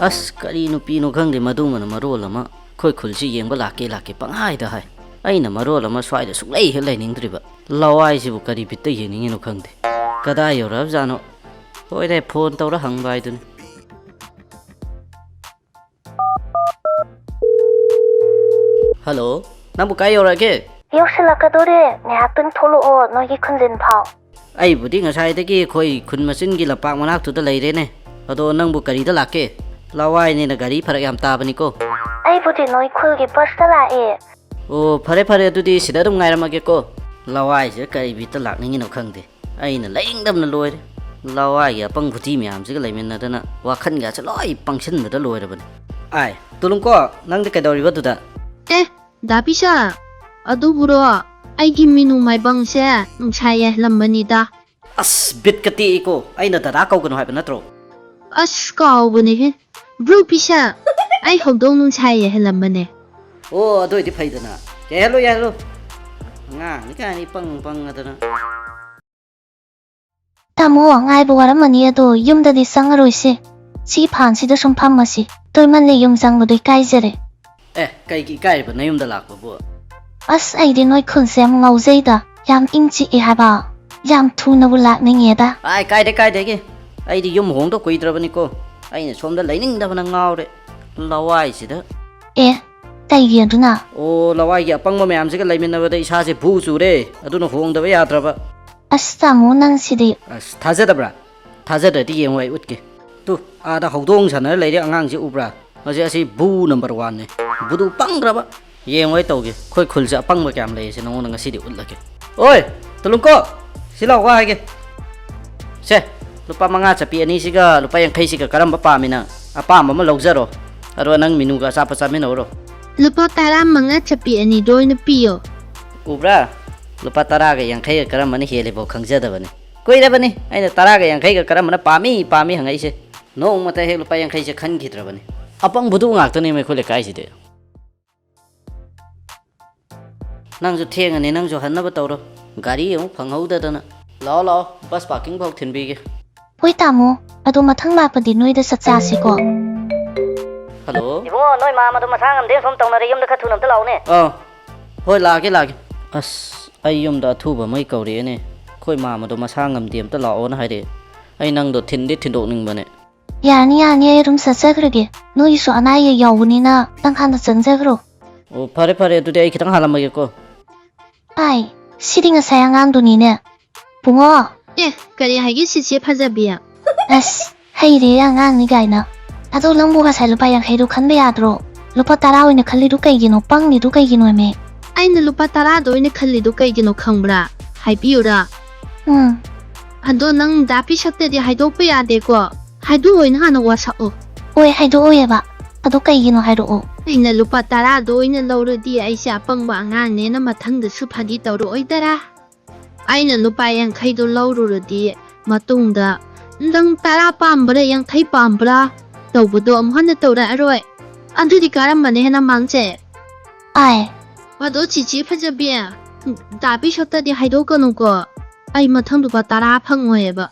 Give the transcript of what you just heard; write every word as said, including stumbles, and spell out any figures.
ꯑꯁ, ꯀꯔꯤ ꯅꯨꯄꯤꯅꯣ ꯈꯪꯗꯦ, ꯃꯗꯨꯃꯅ ꯃꯔꯣꯜ ꯑꯃ ꯑꯩꯈꯣꯏ ꯈꯨꯜꯁꯤ ꯌꯦꯡꯕ ꯂꯥꯛꯀꯦ ꯂꯥꯛꯀꯦ ꯄꯪꯍꯥꯏꯗ ꯍꯥꯏ꯫ ꯑꯩꯅ ꯃꯔꯣꯜ ꯑꯃ ꯁ꯭ꯋꯥꯏꯗ ꯁꯨꯡꯂꯩ ꯍꯦꯛ ꯂꯩꯅꯤꯡꯗ꯭ꯔꯤꯕ꯫ ꯂꯋꯥꯏꯁꯤꯕꯨ ꯀꯔꯤ ꯕꯤꯠꯇ ꯌꯦꯡꯅꯤꯡꯉꯤꯅꯣ ꯈꯪꯗꯦ꯫ ꯀꯗꯥꯏ ꯌꯧꯔꯛꯑꯕꯖꯥꯠꯅꯣ? ꯍꯣꯏꯗ, ꯐꯣꯟ ꯇꯧꯔ ꯍꯪꯕ ꯍꯥꯏꯗꯨꯅꯤ꯫ ꯍꯜꯂꯣ, ꯅꯪꯕꯨ ꯀꯥꯏ ꯌꯧꯔꯛꯑꯒꯦ? ꯌꯧꯁꯤꯜꯂꯛꯀꯗꯣꯔꯦ, ꯉꯥꯏꯍꯥꯛꯇꯪ ꯊꯣꯛꯂꯛꯑꯣ ꯅꯣꯏꯒꯤ ꯈꯨꯟꯖꯤꯟ ꯐꯥꯎ꯫ ꯑꯩꯕꯨꯗꯤ ꯉꯁꯥꯏꯗꯒꯤ ꯑꯩꯈꯣꯏ ꯈꯨꯟ ꯃꯆꯤꯟꯒꯤ ꯂꯝꯄꯥꯛ ꯃꯅꯥꯛꯇꯨꯗ ꯂꯩꯔꯦꯅꯦ꯫ ꯑꯗꯣ ꯅꯪꯕꯨ ꯀꯔꯤꯗ ꯂꯥꯛꯀꯦ? ꯂꯋꯥꯏꯅꯤꯅ ꯒꯥꯔꯤ ꯐꯔꯛ ꯌꯥꯝ ꯇꯥꯕꯅꯤꯀꯣ꯫ ꯑꯩꯕꯨꯗꯤ ꯅꯣꯏ ꯈꯨꯜꯒꯤ ꯕꯁꯇ ꯂꯥꯛꯑꯦ꯫ ꯑꯣ, ꯐꯔꯦ ꯐꯔꯦ, ꯑꯗꯨꯗꯤ ꯁꯤꯗ ꯑꯗꯨꯝ ꯉꯥꯏꯔꯝꯃꯒꯦꯀꯣ꯫ ꯂꯋꯥꯏꯁꯤꯗ ꯀꯔꯤ ꯕꯤꯠꯇ ꯂꯥꯛꯅꯤꯡꯉꯤꯅꯣ ꯈꯪꯗꯦ꯫ ꯑꯩꯅ ꯂꯩꯅꯤꯡꯗꯕꯅ ꯂꯣꯏꯔꯦ꯫ ꯂꯋꯥꯏꯒꯤ ꯑꯄꯪ ꯕꯨꯗꯤ ꯃꯌꯥꯝꯁꯤꯒ ꯂꯩꯃꯤꯟꯅꯗꯅ ꯋꯥꯈꯜꯒꯁꯦ ꯂꯣꯏ ꯄꯪꯁꯤꯟꯕꯗ ꯂꯣꯏꯔꯕꯅꯤ꯫ ꯑꯥꯏ, ꯇꯨꯂꯨꯡꯀꯣ, ꯅꯪꯗꯤ ꯀꯩꯗꯧꯔꯤꯕ ꯑꯗꯨꯗ? ꯑꯦ, ꯗꯥ ꯄꯤꯁꯥ, ꯑꯗꯨꯕꯨꯔꯣ, ꯑꯩꯒꯤ ꯃꯤꯅꯨ ꯃꯥꯏꯕꯪꯁꯦ ꯅꯨꯡꯁꯥ ꯌꯥꯏꯍꯜꯂꯝꯕꯅꯤꯗ꯫ ꯑꯁ, ꯕꯤꯠꯀ ꯇꯦꯛꯏꯀꯣ, ꯑꯩꯅ ꯗꯗꯥ ꯀꯧꯒꯅꯨ ꯍꯥꯏꯕ ꯅꯠꯇ꯭ꯔꯣ? ꯑꯁ, ꯀꯥꯎꯕꯅꯦꯍꯦ꯫ ꯕ꯭ꯔꯨ ꯄꯤꯁꯥ, ꯑꯩ ꯍꯧꯗꯣꯡ ꯅꯨꯡꯁꯥ ꯌꯥꯏꯍꯜꯂꯝꯕꯅꯦ꯫ ꯑꯣ, ꯑꯗꯨ ꯑꯣꯏꯗꯤ ꯐꯩꯗꯅ꯫ ꯌꯥꯏꯍꯜꯂꯣ, ꯌꯥꯏꯍꯜꯂꯣ꯫ ꯑꯉꯥꯡꯅꯤ ꯀꯥꯏꯅ ꯏꯄꯪ ꯄꯪꯉꯗꯅ꯫ ꯇꯥꯃꯣ, ꯉꯥꯏꯕ ꯋꯥꯔꯝꯃꯅꯤ, ꯑꯗꯣ ꯌꯨꯝꯗꯗꯤ ꯆꯪꯉꯔꯣꯏꯁꯦ꯫ ꯁꯤ ꯐꯥꯟꯁꯤꯗ ꯁꯨꯝ ꯐꯝꯃꯁꯤ꯫ ꯇꯣꯏꯃꯜꯂꯦ ꯌꯨꯝ ꯆꯪꯕꯗꯣ ꯏꯀꯥꯏꯖꯔꯦ꯫ ꯑꯦ, ꯀꯩꯒꯤ ꯏꯀꯥꯏꯔꯤꯕ ꯅꯌꯨꯝꯗ ꯂꯥꯛꯄꯕꯨ? ꯑꯁ, ꯑꯩꯗꯤ ꯅꯣꯏ ꯈꯨꯜꯁꯦ ꯌꯥꯝ ꯉꯥꯎꯖꯩꯗ꯫ ꯌꯥꯝ ꯏꯪ ꯆꯤꯛꯑꯦ ꯍꯥꯏꯕ꯫ ꯌꯥꯝ ꯊꯨꯅꯕꯨ ꯂꯥꯛꯅꯤꯡꯉꯦꯗ꯫ ꯑꯥꯏ, ꯀꯥꯏꯗꯦ, ꯀꯥꯏꯗꯦ꯫ ꯑꯩꯗꯤ ꯌꯨꯝ ꯍꯣꯡꯗ ꯀꯨꯏꯗ꯭ꯔꯕꯅꯤꯀꯣ꯫ ꯑꯩꯅ ꯁꯣꯝꯗ ꯂꯩꯅꯤꯡꯗꯕꯅ ꯉꯥꯎꯔꯦ꯫ ꯂꯋꯥꯏꯁꯤꯗ꯫ ꯑꯦ, ꯀꯩꯒꯤ ꯑꯗꯨꯅ? ꯑꯣ, ꯂꯋꯥꯏꯒꯤ ꯑꯄꯪꯕ ꯃꯌꯥꯝꯁꯤꯒ ꯂꯩꯃꯤꯟꯅꯕꯗ ꯏꯁꯥꯁꯦ ꯚꯨ ꯆꯨꯔꯦ꯫ ꯑꯗꯨꯅ ꯍꯣꯡꯗꯕ ꯌꯥꯗ꯭ꯔꯕ꯫ ꯑꯁ, ꯇꯥꯃꯣ, ꯅꯪ ꯁꯤꯗꯤ꯫ ꯑꯁ, ꯊꯥꯖꯗꯕ꯭ꯔꯥ? ꯊꯥꯖꯗ꯭ꯔꯗꯤ ꯌꯦꯡꯉꯣ, ꯑꯩ ꯎꯠꯀꯦ꯫ ꯇꯨ, ꯑꯥꯗ ꯍꯧꯗꯣꯡ ꯁꯥꯟꯅꯔ ꯂꯩꯔꯦ ꯑꯉꯥꯡꯁꯤ ꯎꯕ꯭ꯔꯥ? ꯃꯁꯤ, ꯑꯁꯤ ꯚꯨ ꯅꯝꯕꯔ ꯋꯥꯟꯅꯦ꯫ ꯚꯨꯗꯨ ꯄꯪꯈ꯭ꯔꯕ꯫ ꯌꯦꯡꯉꯣ, ꯑꯩ ꯇꯧꯒꯦ꯫ ꯑꯩꯈꯣꯏ ꯈꯨꯜꯁꯦ ꯑꯄꯪꯕ ꯀꯌꯥꯝ ꯂꯩꯌꯦꯁꯦ ꯅꯉꯣꯟꯗ ꯉꯁꯤꯗꯤ ꯎꯠꯂꯒꯦ꯫ ꯑꯣꯏ, ꯇꯨꯂꯨꯡꯀꯣ, ꯁꯤ ꯂꯥꯎ, ꯋꯥ ꯍꯥꯏꯒꯦ꯫ ꯁꯦ, ꯂꯨꯄꯥ ꯃꯉꯥ ꯆꯠꯄꯤ ꯑꯅꯤꯁꯤꯒ ꯂꯨꯄꯥ ꯌꯥꯡꯈꯩꯁꯤꯒ ꯀꯔꯝꯕ ꯄꯥꯝꯃꯤ ꯅꯪ? ꯑꯄꯥꯝꯕ ꯑꯃ ꯂꯧꯖꯔꯣ꯫ ꯑꯗꯣ ꯅꯪ ꯃꯤꯅꯨꯒ ꯑꯆꯥꯄꯣꯠ ꯆꯥꯃꯤꯟꯅꯧꯔꯣ꯫ ꯂꯨꯄꯥ ꯇꯔꯥ ꯃꯉꯥ ꯆꯠꯄꯤ ꯑꯅꯤꯗꯣ ꯑꯣꯏꯅ ꯄꯤꯌꯣ꯫ ꯎꯕ꯭ꯔꯥ? ꯂꯨꯄꯥ ꯇꯔꯥꯒ ꯌꯥꯡꯈꯩꯒ ꯀꯔꯝꯕꯅ ꯍꯦꯜꯂꯤꯕꯣ ꯈꯪꯖꯗꯕꯅꯤ꯫ ꯀꯨꯏꯔꯕꯅꯤ ꯑꯩꯅ ꯇꯔꯥꯒ ꯌꯥꯡꯈꯩꯒ ꯀꯔꯝꯕꯅ ꯄꯥꯝꯃꯤ, ꯄꯥꯝꯃꯤ ꯍꯪꯉꯛꯏꯁꯦ꯫ ꯅꯣꯡꯃꯇ ꯍꯦꯛ ꯂꯨꯄꯥ ꯌꯥꯡꯈꯩꯁꯦ ꯈꯟꯈꯤꯗ꯭ꯔꯕꯅꯤ꯫ ꯑꯄꯪꯕꯗꯨ ꯉꯥꯛꯇꯅꯦ ꯑꯩꯈꯣꯏ ꯂꯩꯀꯥꯏꯁꯤꯗꯤ꯫ ꯅꯪꯁꯨ ꯊꯦꯡꯉꯅꯤ, ꯅꯪꯁꯨ ꯍꯟꯅꯕ ꯇꯧꯔꯣ꯫ ꯒꯥꯔꯤ ꯑꯃꯨꯛ ꯐꯪꯍꯧꯗꯗꯅ꯫ ꯂꯥꯛꯑꯣ, ꯂꯥꯛꯑꯣ, ꯕꯁ ꯄꯥꯔꯀꯤꯡ ꯐꯥꯎ ꯊꯤꯟꯕꯤꯒꯦ꯫ ꯍꯣꯏ ꯇꯥꯃꯣ, ꯑꯗꯣ ꯃꯊꯪ ꯂꯥꯛꯄꯗꯤ ꯅꯣꯏꯗ ꯆꯠ ꯆꯥꯁꯤꯀꯣ꯫ ꯍꯜꯂꯣ꯫ ꯏꯕꯨꯡꯉꯣ, ꯅꯣꯏ ꯃꯥꯝꯃꯗꯣ ꯃꯁꯥ ꯉꯝꯗꯦ, ꯁꯣꯝ ꯇꯧꯅꯔꯦ, ꯌꯨꯝꯗ ꯈꯔ ꯊꯨꯅ ꯑꯝꯇ ꯂꯥꯛꯎꯅꯦ꯫ ꯑꯥ, ꯍꯣꯏ, ꯂꯥꯛꯑꯒꯦ, ꯂꯥꯛꯑꯒꯦ꯫ ꯑꯁ, ꯑꯩ ꯌꯨꯝꯗ ꯑꯊꯨꯕ ꯑꯃ ꯀꯧꯔꯛꯑꯦꯅꯦ꯫ ꯑꯩꯈꯣꯏ ꯃꯥꯝꯃꯗꯣ ꯃꯁꯥ ꯉꯝꯗꯦ, ꯑꯝꯇ ꯂꯥꯛꯑꯣꯅ ꯍꯥꯏꯔꯛꯑꯦ꯫ ꯑꯩ ꯅꯪꯗꯣ ꯊꯤꯟꯗꯤ ꯊꯤꯟꯗꯣꯛꯅꯤꯡꯕꯅꯦ꯫ ꯌꯥꯅꯤ, ꯌꯥꯅꯤ, ꯑꯩ ꯑꯗꯨꯝ ꯆꯠꯆꯈ꯭ꯔꯒꯦ꯫ ꯅꯣꯏꯒꯤꯁꯨ ꯑꯅꯥ ꯑꯌꯦꯛ ꯌꯥꯎꯕꯅꯤꯅ ꯅꯪ ꯍꯥꯟꯅ ꯆꯪꯖꯈ꯭ꯔꯣ꯫ ꯑꯣ, ꯐꯔꯦ, ꯐꯔꯦ, ꯑꯗꯨꯗꯤ ꯑꯩ ꯈꯤꯇꯪ ꯍꯥꯜꯂꯝꯃꯒꯦꯀꯣ꯫ ꯑꯥꯏ, ꯁꯤꯗꯤ ꯉꯁꯥꯏ ꯑꯉꯥꯡꯗꯨꯅꯤꯅꯦ꯫ ꯕꯨꯡꯉꯣ꯫ ꯑꯦ, ꯀꯔꯤ ꯍꯥꯏꯒꯦ ꯆꯤꯆꯦ ꯐꯖꯕꯤ? ꯑꯁ, ꯍꯩꯔꯦ ꯑꯉꯥꯡꯅꯤ ꯀꯥꯏꯅ꯫ ꯑꯗꯣ ꯅꯪꯕꯨ ꯉꯁꯥꯏ ꯂꯨꯄꯥ ꯌꯥꯡꯈꯩꯗꯣ ꯈꯟꯕ ꯌꯥꯗ꯭ꯔꯣ? ꯂꯨꯄꯥ ꯇꯔꯥ ꯑꯣꯏꯅ ꯈꯜꯂꯤꯗꯨ ꯀꯩꯒꯤꯅꯣ? ꯄꯪꯉꯤꯗꯨ ꯀꯩꯒꯤꯅꯣꯃꯦ? ꯑꯩꯅ ꯂꯨꯄꯥ ꯇꯔꯥꯗꯣ ꯑꯣꯏꯅ ꯈꯜꯂꯤꯗꯣ ꯀꯩꯒꯤꯅꯣ ꯈꯪꯕ꯭ꯔꯥ? ꯍꯥꯏꯕꯤꯌꯨꯔꯥ? ꯎꯝ꯫ ꯑꯗꯣ ꯅꯪ ꯗꯥ ꯄꯤꯁꯛꯇꯗꯤ ꯍꯥꯏꯗꯣꯛꯄ ꯌꯥꯗꯦꯀꯣ꯫ ꯍꯥꯏꯗꯣꯛꯑꯣꯏꯅ ꯍꯥꯟꯅ ꯋꯥꯁꯛꯑꯣ꯫ ꯍꯣꯏ, ꯍꯥꯏꯗꯣꯛꯑꯣꯏꯌꯦꯕ꯫ ꯑꯗꯣ ꯀꯩꯒꯤꯅꯣ ꯍꯥꯏꯔꯛꯑꯣ꯫ ꯑꯩꯅ ꯂꯨꯄꯥ ꯇꯔꯥꯗꯣ ꯑꯣꯏꯅ ꯂꯧꯔꯗꯤ ꯑꯩꯁꯦ ꯑꯄꯪꯕ ꯑꯉꯥꯡꯅꯦꯅ ꯃꯊꯪꯗꯁꯨ ꯐꯥꯒꯤ ꯇꯧꯔꯛꯑꯣꯏꯗꯔꯥ? ꯑꯩꯅ ꯂꯨꯄꯥ ꯌꯥꯡꯈꯩꯗꯣ ꯂꯧꯔꯨꯔꯗꯤ ꯃꯇꯨꯡꯗ ꯅꯪ ꯇꯔꯥ ꯄꯥꯝꯕ꯭ꯔꯥ, ꯌꯥꯡꯈꯩ ꯄꯥꯝꯕ꯭ꯔꯥ ꯇꯧꯕꯗꯣ ꯑꯃꯨꯛ ꯍꯟꯅ ꯇꯧꯔꯛꯑꯔꯣꯏ꯫ ꯑꯗꯨꯗꯤ ꯀꯔꯝꯕꯅ ꯍꯦꯟꯅ ꯃꯥꯡꯖꯩ? ꯑꯥꯏ꯫ ꯑꯗꯣ ꯆꯤꯆꯦ ꯐꯖꯕꯤ, ꯗꯥ ꯄꯤꯁꯛꯇꯗꯤ ꯍꯥꯏꯗꯣꯛꯀꯅꯨꯀꯣ꯫ ꯑꯩ ꯃꯊꯪ ꯂꯨꯄꯥ ꯇꯔꯥ ꯐꯪꯉꯣꯏꯌꯦꯕ꯫